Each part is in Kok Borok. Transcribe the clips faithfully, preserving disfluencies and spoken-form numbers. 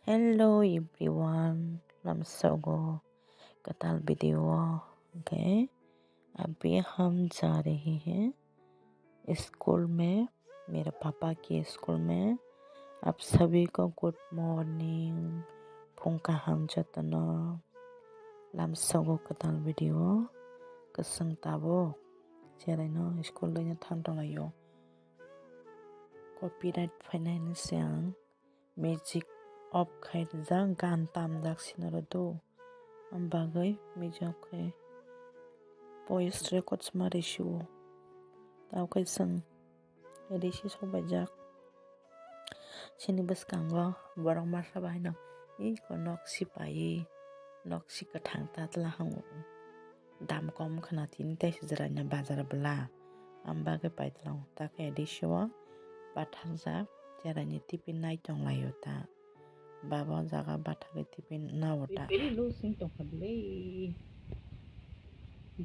Hello everyone, lamsogo kwtal video o, okay? Abhi hum ja rahe hain school mein, mere papa ke school mein. Aap sabhi ko good morning, phung kaham jotono. Lamsogo kwtal video o, kwswng tabuk cheraino school daino thang tonglaio. Copyright phainai hinwi se ang music off khai rijak, gan tamjak sina rw do. Am bagwi music off khai voice record ma rw sio. Tamo khe chwng risi sok baijak. Chini bwskango borok masa bai no iko nok si pai, nok si kwthang ta tla hango. Dam kom khna tini tei sijra ni bazar bwla. Am bagwi paitwlang ta khe adisio bathakjak cheraini tipi nai tonglaio ta. Baba o jaga bathagwi tipi nao ta. Very low sing tongkha bwle.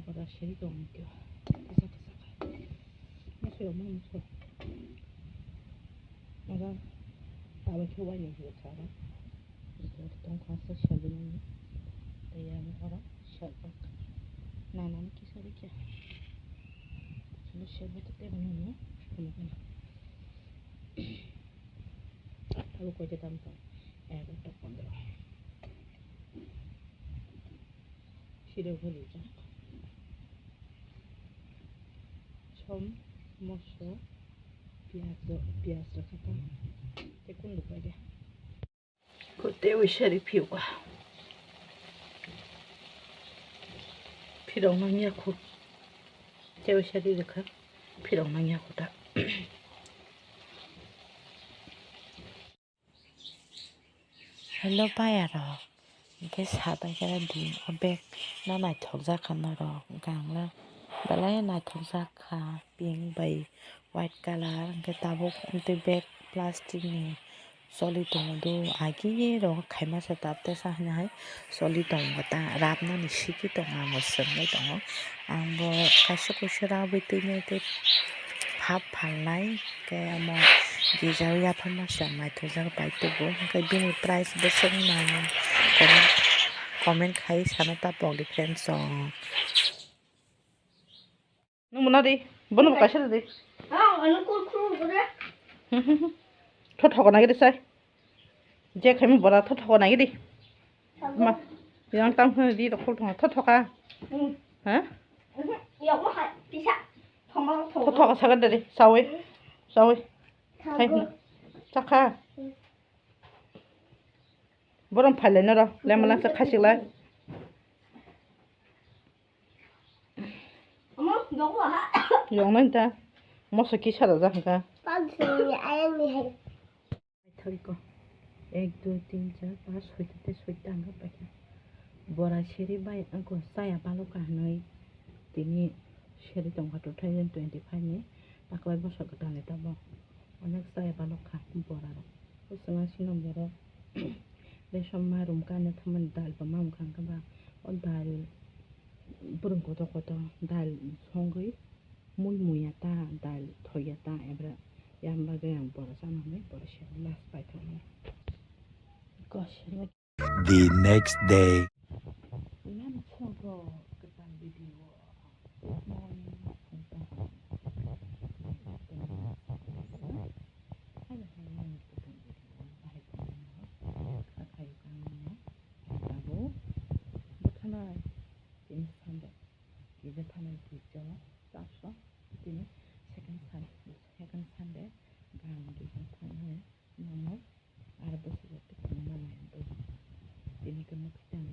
Bora seri tong kyo. Kisa kisa kha. Musu yo musu. Aga. Aba khe wai ni sara. Tongkha sa seri ni. Tei ang ora seri. Nana ni kisa ri kya. Sulu seri te te bani ni. Abo koita dam tong? Egaroh ta pondro. Siro bo rijak. Som, moso, piyaj, piyaj rwkha ta. Tei kunduk bai de. Kote wi sari phiyo ka. Phirok nang ya khu. Tei wi sari rwkha. Phirok nang ya khu ta. Hello payarok, hwnkhe sabai khe di o bag no naithokjak kha norok, hwnkhe ang le belai naithokjak kha, pink bai white colour, hwnkhe tabuk tei bag plastic ni choli tongo do, agi rok khaima sa tab tesa hwnwi hai choli tongo ta, rabnani siki tongo, amo swrwngwi tongo. Ang bo kaisa kuisa rabwi twinai tei phap phalnai, tei omo gija o yapharma se ang naithokjak bai tubu, hwnkhe bini price bwswk nang comment, comment khai sana ta pok di friends rok. Nung muna di, bono bo kaisa di. Tho thogo nai di sai. Je khaimi bora tho thogo nai di. Ma, yang tang khna di rok khol thongo, tho thoka. Hmm. Ha? Mhm. Yok ma hai, pisa. Thongo, thongo. Tho thoka saga dere, sawi. Sawi. Thago. Hai, sakha. Hmm. Borom phailai noro, lemma langsa khasiklai. Omo, yok ma ha. Yok nai ta. Moso kisa rajak hwnkha. Pang sini ayang ni hai. Paithoriko. Ek, dui, tin, char, panch, soita tei soita ang paikha. Bora seri bai angkho chaya balokha hinwi tini seri tongkha two thousand twenty-five ni taklai bosor kwtal ni tamo onek chaya balokha bora rok. Bwswng asino borok resom marum kanya thangmani dal bo mamkha hwnkhe ba o dal bwrwng kotor kotor dal songwi mui muya ta, dal thoya ta, ebra yang bagwi ang bora chana hinwi bora se last paithokno. The next day. Lamsogo kwtal video. Morning, phung kaham. Hai hai, nang kwtal video bahai tongmani kha khayo kangmani. Abo bwthanai tini Sunday. Kisa thanai kisa church o tini second Sunday, second Sunday bang kisa thanai nono aro bwsajak tei kwbangma line rw tini khe mwkhwtwng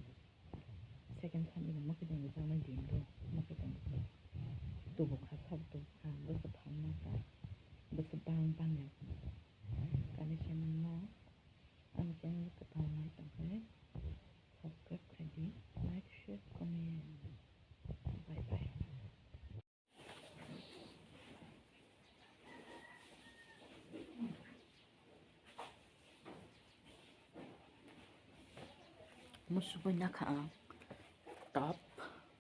second Sunday ni mwkhwtwng rwjaknai din rw mwkhwtwng tubukha sabo tubukha bwswk phalma ta bwswk bang bang ya kani se mano ani channel kwtal nai tongkhe subscribe khaidi like share comment bye bye. Musuk bai nakha ang top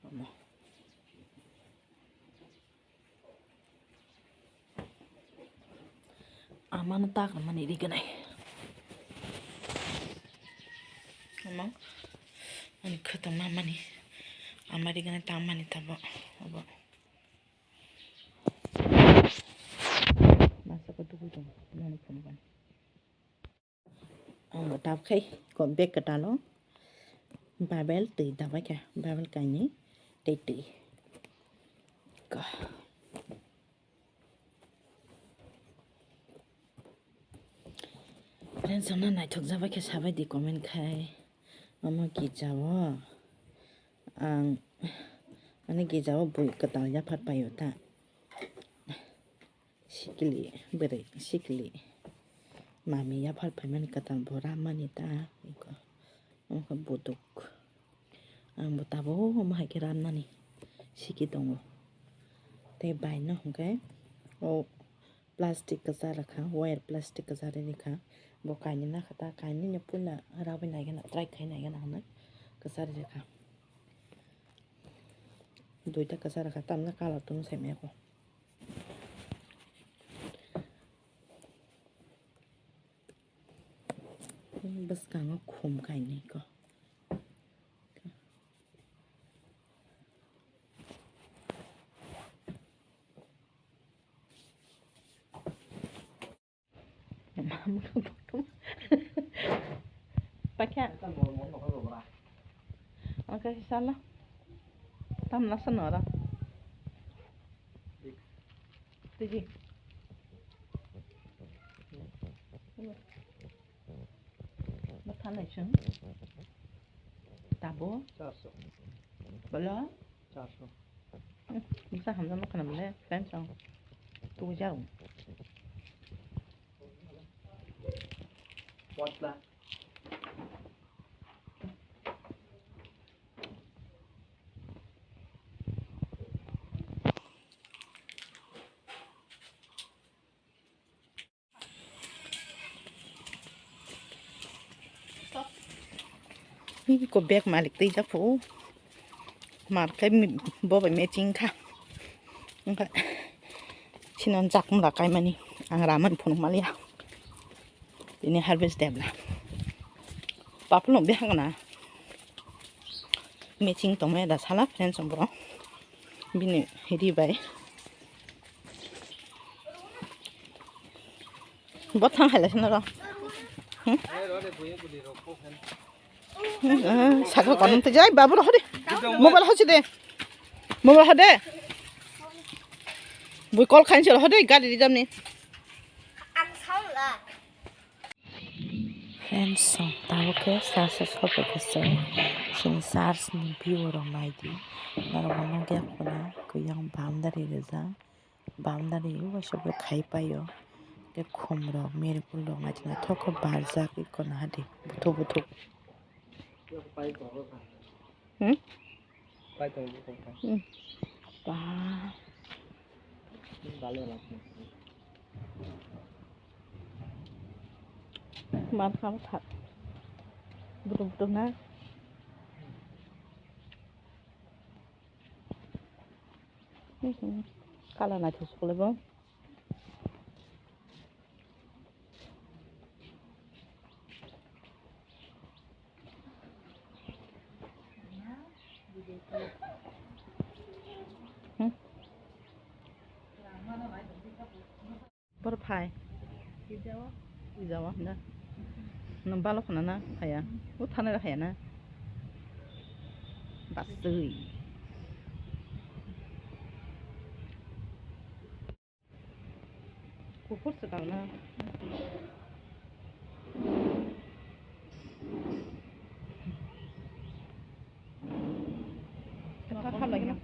omo. Amano tak mani riganai. Tamo ani khwtwma mani amari gana tangmani tabo obo. Masa ko tuku tong mani phone ban. Ang bo tab khai ko bag kwtalo Bible twi dabai kha, Bible kainwi tei twi ko. Friends, ang naithok jabai khe sabai di comment khai. Omo girja o ang, mane, girja o bui kwtal yaphar paio ta. Sikili, bwrwi sikili. Mami yaphar paimani kwtal bo rammani ta. Iko. Omo khe buduk. Ang bo tabuk omo hai khe ramnani siki tongo. Tei bai no hwnkhe o plastic kwchar rwkha, wire plastic kwchar rwkha. Bo kainwi nakha ta, kainwi no puila rawi naigana, try khai naigana hwnwi kwchar rwkha. Duita kwchar rwkha, tamni colour tongwi sai maya kho. Bwskango khum kainwi kho. Pakya. Oke, sala. Tam nasa nora. Tiji. Bwtha naising. Tabo. Bolo. Bwsa hamjakma khwnam le, friends, ang tubui jak. Ko bag malik twi jak phu. Mar khe bo bai matching kha. Wngkha sinan jakmung da kaimani ang ramani phunuk maliya. Ini harvest debla. Papulung bihak na. Matching tongmaya da sala friends, bro. Bini ri bai. Bo thang hai lai sina ro. Hmm? Hmm, eh, saka kono te jai babu ro hode. Mobile hosi de. Mobile hode. Bui call khain se hode gari rijam ni. Friends, tabuk khe church o sopai khe se chini church ni view rok nai di. Norok bo nugya khuna kuyang boundary rijak. Boundary waisa bo khai paio. Tei khum rok, mirikul rok naithok naithok khe barjak eko naha di, buthuk buthuk. Hmm? Hmm. Ba. Man kha thak. Buthuk buthuk na. Kala naithok suklai bo. Bor phai. Ijao na. Nang balo khana na phaya. O thana ra phaya na. Basui. Kuphur se kang na. Kha kha lagi na.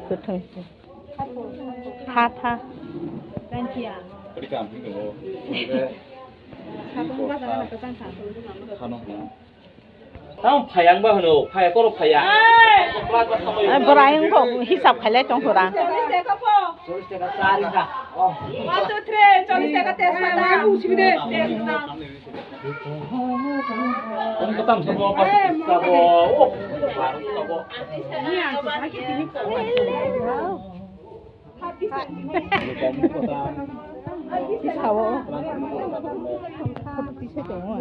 Kwthwng se. Tha, tha. Tamo phayang ba hwno, phaya koro phaya. Bwrayung kok hisab khailai tong thura. One, two, three, chollish taka tejpata. Ang katam sabo, pas sabo. Oh, baru sabo. Sao. Photo tisai tongo.